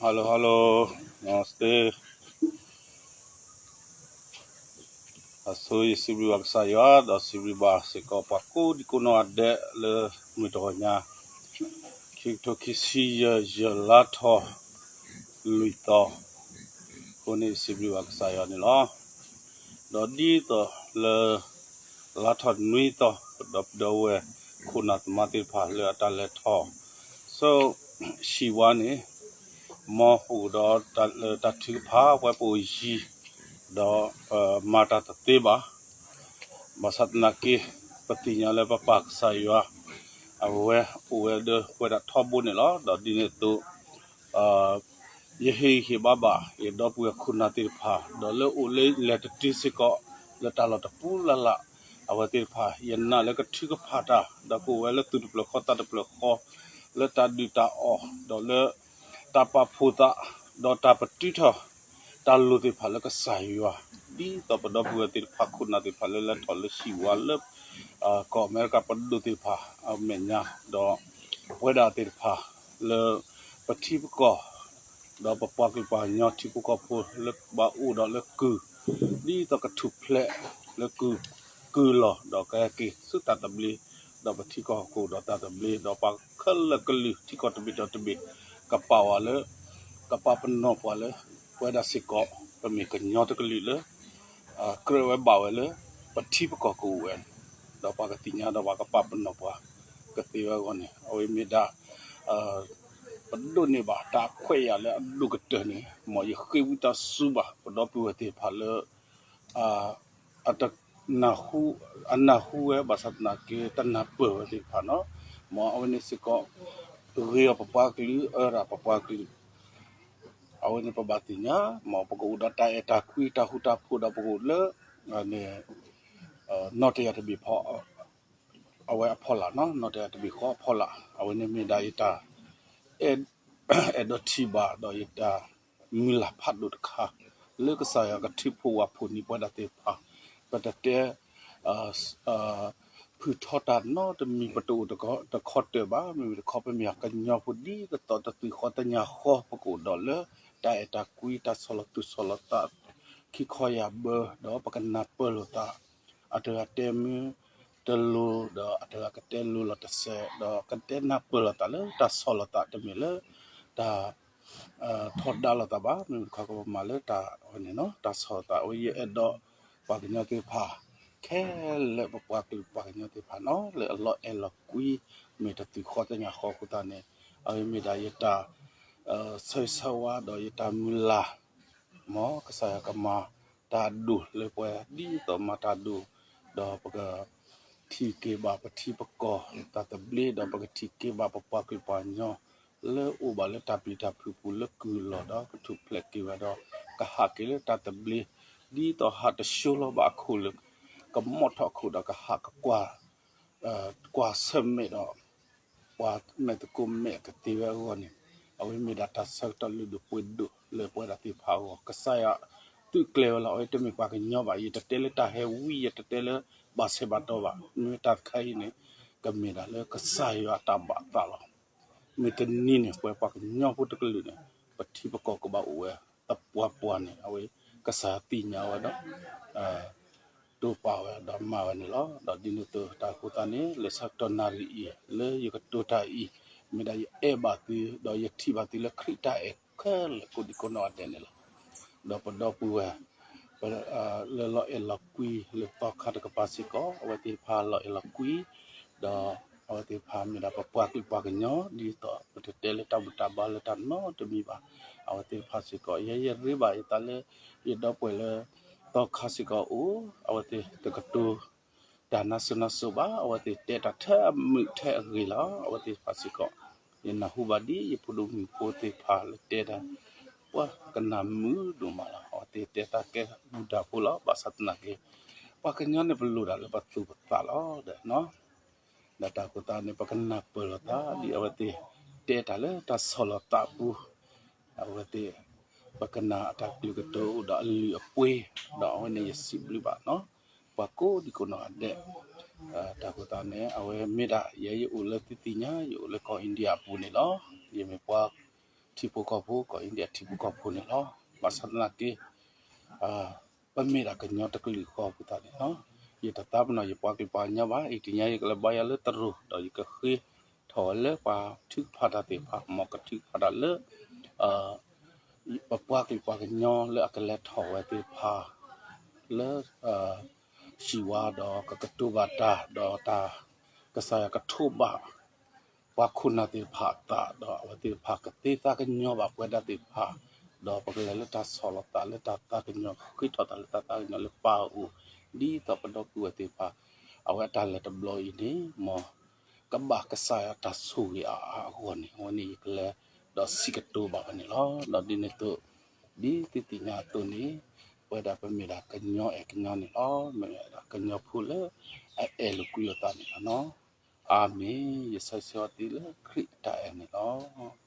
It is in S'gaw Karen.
Hello hello, အဆိယစံးဘျုးဘၣ်ကစၢ်ယွၤ ဒီးစံးဘျုးဘၣ်စ့ၢ်ကီးပှၤကိးဒံကိးနီၢ်ဂၤဒဲးလၢမုၢ်တဂီၤညါ ခံကထိခံဆံယဲၢ် ယဲၢ်လါထီၣ်လွံၢ်သီ အဃိန့ၣ်စံးဘျုးဘၣ်ကစၢ်ယွၤန့ၣ်လီၤ. ဒီးဒ်သိးလၢ လါထီၣ်နွံသီ ဒီပုၢ်ဒီဝဲၢ်ခိၣ်နၢ်သမါသ့ၣ်တဖၣ်လၢအတၢ်လဲၤထီၣ် ဆိ ဟံၣ်ဝါန့ၣ် မ်ပအိၣ်ဒီးတၢ်ထုကဖၣ် ပှဲၤပအိၣ်ယံၤ ဒီးမၤတၢ်တသ့ဘၣ်. ဘၣ်ဆၣ်သနာ်က့ ပသ့ၣ်ညါလၢပပၢ်ကစၢ်ယွၤ အဝဲအိၣ်ဝဲဒီးပဝဲဒၣ်ထီဘိန့ၣ်လီၤ. ဒီးဒ်န့ၣ်အသိး ယဟ့ၣ်ဂံၢ်ဟ့ၣ်ဘါဘၣ် ယဒီပုၢ်ဝဲၢ်ခိၣ်နၢ်သ့ၣ်တဖၣ် ဒီးလၢအိၣ်လၢလဲၤတတုၤစ့ၢ်ကီး လၢတၢ်လီၢ်တပူၤလၢ်လၢ် အဝဲသ့ၣ်တဖၣ် ယနာ်လၢကထုကဖၣ်တၢ် ဒီးကအိၣ်ဝဲလၢသူၣ်တဖျၢၣ်ဃီသးတဖျၢၣ်ဃီ လၢတၢ်ဒုၣ်တၢ်အီၣ် ဒီးလၢ တၢ်ပာ်ဖှိၣ်သး ဒီးတၢ်ပတုာ်ထီၣ် တၢ်လိၣ်သ့ၣ်တဖၣ်လၢကစၢ်ယွၤ ဒ်သိးပဒီပုၢ်ဝဲၢ်သ့ၣ်တဖၣ် ခိၣ်နၢ်သ့ၣ်တဖၣ်လၢလဲၤထီၣ်လၢဟံၣ်ဝါလၢ ကီၢ်အမဲရကၤပဒိၣ်သ့ၣ်တဖၣ် အမဲာ်ညါ ဒီးပဝဲဒၣ်သ့ၣ်တဖၣ် လၢပထံပကီၢ် ဒီးပပှၤကလုာ်ပှၤကညီထံဖိကီၢ်ဖိလၢပဘၣ်အိၣ်ဒီးလၢကုၢ် ဒ်သိးကထူၣ်ဖျဲးလၢကုၢ် ကုၢ်လီၢ် ဒီးကဟဲက့ၤဆူတၢ်သဘျ့ ဒီးပထံကီၢ်ကအိၣ်ဒီးတၢ်သဘျ့ ဒီးပှၤခဲလၢာ်ကလုာ်ထံကီၢ်တဘ့ၣ်ဒီးတဘ့ၣ် ကပာ်ဝဲလၢ ကပာ်ပနီၣ်ပှၤလၢ ပဝဲဒၣ်စ့ၢ်ကီး ပမ့ၢ်ကညီတကလုာ်လၢ ကြၢးဝဲဘၣ်ဝဲလၢ ပထံပကီၢ်ကအိၣ်ဝဲန့ၣ် ဒီးပှၤကသ့ၣ်ညါဒီးပှၤကပာ်ပနီၣ်ပှၤ ကသ့ဝဲအဂီၢ်န့ၣ် အဝဲမ့ၢ်ဒၣ် ပဒိးန့ၢ်ဘၣ်တၢ်ခွဲးယာ်လၢအဒိၣ်ကတၢၢ်န့ၣ် မ်ယဃ့ဝံသးစူၤဘၣ် ပဒီပုၢ်ဝဲၢ်သ့ၣ်တဖၣ်လၢ အတနၢ်ဟူ အနၢ်ဟူဝဲဘၣ်ဆၣ်သနာ်က့ တနၢ်ပၢၢ်ဝဲသ့ၣ်တဖၣ်နီၤ မ်အဝဲန့ၣ်စ့ၢ်ကီး ဂ့ၤအီၤပပှၤကလုာ် အၢရၣ်ပပှၤကလုာ် အဝဲန့ၣ်ပဘၣ်သ့ၣ်ညါ မ်ပကအိၣ်ဒီးတၢ်အဲၣ်တၢ်ကွံ တၢ်ဃူတၢ်ဖိးဒီးပကအိၣ်လၢ နီၣ်တယၢ်တဘ့ၣ်ဖီ အဝဲအဖီလာ်နီၤ နီၣ်တယၢ်တဘ့ၣ်ဃီအဖီလာ် အဝဲန့ၣ်မ့ၢ်ဒၣ်ယတၢ် အဲၣ်ဒိးထံၣ်ဘၣ်ဒီးယတၢ်မုၢ်လၢ်ဖးဒိၣ်တခါ လၢကစၢ်ယွၤကထုးဖှိၣ်ဝၣ်ဖှိၣ်န့ၢ်ပဝဲဒၣ်သ့ၣ်တဖၣ် ပတတဲ ဖုထီတၢ်နီတမံၤ ပတအိၣ်တခီတၢၢ်ဘၣ် မ့မ့ၢ်တခီပမ့ၢ်ကညီဖိဒ်သိးတသွံၣ်ဃီတညၣ်ဃီ ပကအိၣ်ဒီးလၢ တၢ်အဲၣ်တၢ်ကွံ တၢ်ဆီၣ်လီၤသူၣ်ဆီၣ်လီၤသး ခံခီယၢ်ဘၢ ဒီးပကနၢ်ပၢၢ်လိာ်သး အတဂၤတဲမ့ၢ်တလိၤ ဒီးအတဂၤကတဲလိၤလီၤတစဲး ဒီးကတဲနၢ်ပၢၢ်လိာ်သးလၢတၢ်ဆီၣ်လီၤသးတမ့ၢ်လၢ တၢ် ထီဒါလိာ်သးဘၣ် မ့မ့ၢ်တခီကမၤလၢတၢ်ဝဲန့ၣ်နီၤ တၢ်ဆီၣ်လီၤသး အဝဲယအဲၣ်ဒိး ပှၤကညီသ့ၣ်တဖၣ် ခဲလၢာ်ပပှၤကလုာ်ပှၤကညီသ့ၣ်တဖၣ်နီၤ လၢအလီၤအဲၣ်လီၤကွံ မ့ၢ်တသွံၣ်ဃီတညၣ်ဃီအဃိသတးန့ၣ် အဝဲမ့ၢ်ဒၣ်ယတၢ် ဆၢဂ့ၤဆၢဝါဒီးယတၢ်မုၢ်လၢ် မ်ကစၢ်ယွၤကမၤတၢ်အဒိၣ်လၢပှၤ ဒ်သိးမၤတၢ်ဒိၣ် ဒီးပက ထံၣ်က့ၤဘၣ်ပထံပကီၢ်တၢ်သဘျ့ ဒီးပကထံၣ်က့ၤဘၣ်ပပှၤကလုာ်ပှၤကညီ လၢအိၣ်ဘၣ်လၢတၢ်ပျံၤတၢ်ဖုးပူၤလၢကုၢ်လီၢ်ဒီးကထူၣ်ဖျဲးက့ၤဝဲဒီး ကဟးက့ၤလၢတၢ်သဘျ့ ဒ်သိးဟးတဆှိလီၤဘၣ်အခိၣ်လၢ ကမီၣ်ထီၣ်အခိၣ်ဒီးကဟးကကွၢ် ကွၢ်ဆၢၣ်မဲာ်ဒီး ပှၤမဲာ်သကိးမဲာ်ကသ့ဝဲအဂီၢ်န့ၣ် အဝဲမ့ၢ်ဒၣ်တၢ်ဆၢကတီၢ်လုၢ်ဒိၣ်ပှ့ၤဒိၣ်လၢပဝဲဒၣ်သ့ၣ်တဖၣ်အဂီၢ် ကစၢ်ယွၤသုးကျဲၤဝဲလီၤ အဝဲတမ့ၢ်ပှၤကညီဘၣ် ယတတဲလၢတၢ်ဟဲဝံ ယတတဲလၢဘၣ်ဆဲးဘၣ်တီဘၣ် မ့ၢ်တၢ်တခါအံၤန့ၣ် ကမ့ၢ်ဒၣ်လၢကစၢ်ယွၤအတၢ်ဘၣ်သးလီၤ. မုၢ်တနံၤန့ၣ် ပဝဲပှၤကညီဖိတကလုာ်န့ၣ် ပထံပကီၢ်ကဘၣ်အိၣ်ဝဲသပှၢ်ပှၢ်န့ၣ် အဝဲကစၢ်ယွၤသ့ၣ်ညါဝဲဒီး တိာ်ပာ်ဝဲဒီးမၤဝဲန့ၣ်လီၤ. ဒီးဒ်န့ၣ်အသိးတၢ်အဃိသတးန့ၣ် လၢဆၢကတီၢ်နၣ်ရံၣ်အံၤ လၢယကတိၤတၢ်အံၤ မ့ၢ်ဒၣ်ယအဲၣ်ဘၣ်သု ဒီးယထံၣ်ဘၣ်သုလၢခရံာ်တၢ်အဲၣ်ခဲလၢာ်ကိးဒံကိးနီၢ်ဂၤဒဲးန့ၣ်လီၤ. ဒီးပဒီပုၢ်ဝဲၢ် လၢလီၤအဲၣ်လီၤကွံလၢသီခါတကပၤစ့ၢ်ကီး အဝဲသ့ၣ်တဖၣ်လီၤအဲၣ်လီၤကွံ ဒီးအဝဲသ့ၣ်တဖၣ်မ့ၢ်ဒၣ်ပပှၤကလုာ်ပှၤကညီ ဒ်သိးပတတဲလၢတၢ်ဘူၣ်တၢ်ဘါလၢတၢ်နီတမံၤဘၣ်. အဝဲသ့ၣ်တဖၣ်စ့ၢ်ကီး ယဲယရ့ဘၣ်ယသးလၢ ယဒီပုၢ်ဝဲၢ်လၢ သီခါစ့ၢ်ကီးအိၣ် အဝဲသ့ၣ်တကတိၤ တၢ်နါစိၤနါစိၤဘၣ် အဝဲသ့ၣ်တဲတၢ်ထဲအမုာ်ထဲအဂ့ၤလီၤ. အဝဲသ့ၣ်တဖၣ်စ့ၢ်ကီး ယနၢ်ဟူဘၣ်ဒ်ယဖိဒိၣ်မုၣ်ဖိသ့ၣ်တဖၣ်လၢတဲတၢ် ပှၤကနၣ်မုာ်ဒိၣ်မးလီၤ. အဝဲသ့ၣ်တဲတၢ်ကဲမူဒါဖိလီၤ. ဘၣ်ဆၣ်သနာ်က့ ပှၤကညီန့ၣ်ပလိၣ်ဒၣ်လၢပသူၣ်ပသးလီၤ. ဒီးတၢ်အဃိသတးန့ၣ် ပကနၢ်ပၢၢ်လိာ်သး ဒ်အဝဲသ့ၣ်တဲတၢ်လၢတၢ်ဆီၣ်လီၤသးအပူၤ အဝဲသ့ၣ် ပကနၣ်အတၢ်ကလုၢ်ကတိၤအိၣ်ဒီးအလုၢ်အပှ့ၤ ဒီးအဝဲန့ၣ်ယစံးဘျုးဘၣ်နီၤ ပှၤကိးဒံကိးနီၢ်ဂၤဒဲး တၢ်အဃိသတးန့ၣ် အဝဲမ့ၢ်ဒၣ်ယဲယအိၣ်လၢသုသ့ၣ်ညါ ယအိၣ်လၢကီၢ် India အပူၤန့ၣ်လီၤ. ယမ့ၢ်ပှၤ ထံဖိကီၢ်ဖိ ကီၢ်အ့ဒံၣ်အထံဖိကီၢ်ဖိန့ၣ်လီၤ. ဘၣ်ဆၣ်သနာ်က့ ပမ့ၢ်ဒၣ်ကညီတကလုာ်ဃီအဃိသတးန့ၣ်လီၤ. ယတသးပ့ၤနီၣ်ယပှၤကလုာ်ပှၤကညီဘၣ်. အံၤတနံၤအံၤယကလဲၤဘါယွၤလၢတရူး ဒီးယကဃ့ထီၣ်ဝဲလၢပှၤထုကဖၣ်တၢ်သ့ၣ်တဖၣ် မ်ကထုကဖၣ်တၢ်လၢ ပပှၤကလုာ်ပှၤကညီလၢအကလဲၤထီၣ်ဝဲသ့ၣ်တဖၣ် လၢ ဟံၣ်ဝါဒီးကကတိၤဘၣ်တၢ် ဒီးတၢ် ကစၢ်ယွၤကထိးဘၣ် ပှၤခိၣ်နၢ်သ့ၣ်တဖၣ်အသး ဒီးအဝဲသ့ၣ်တဖၣ်ကသ့သးကညီၤဘၣ်ပဝဲဒၣ်သ့ၣ်တဖၣ် ဒီးပကလဲၤလၢတၢ်ဆီၣ်လီၤသးလၢတၢ်သးကညီၤ ဃ့ထီၣ်သးလၢတၢ်သးကညီၤလၢပၢ်အအိၣ် ဒ်သိးပဒီပုၢ်ဝဲၢ်သ့ၣ်တဖၣ် အဝဲအတၢ်လဲၤတဘျီအံၤန့ၣ် မ်ကဘၣ်ကစၢ်ယွၤတၢ်ဆိၣ်ဂ့ၤအါအါအဂီၢ်န့ၣ် အဝဲန့ၣ်ယကလဲၤဒီးစံးကတိၤဘၣ်ဝဲန့ၣ်လီၤ. ဒီးဒ်န့ၣ်အသိး ဒ်သုသ့ၣ်ညါအသိးန့ၣ် ပဝဲဒၣ်ပမ့ၢ်ဒၣ်ကညီအဲၣ်ကညီန့ၣ်လီၤ. မ့ၢ်ဝဲဒၣ်ကညီဖိလၢအအဲၣ်လိာ်ကွံလိာ်သးန့ၣ်လီၤနီၤ. အၤမ့ၣ်. ယဆၢဂ့ၤဆၢဝါသုလၢခရံာ်အတၢ်အဲၣ်န့ၣ်လီၤ.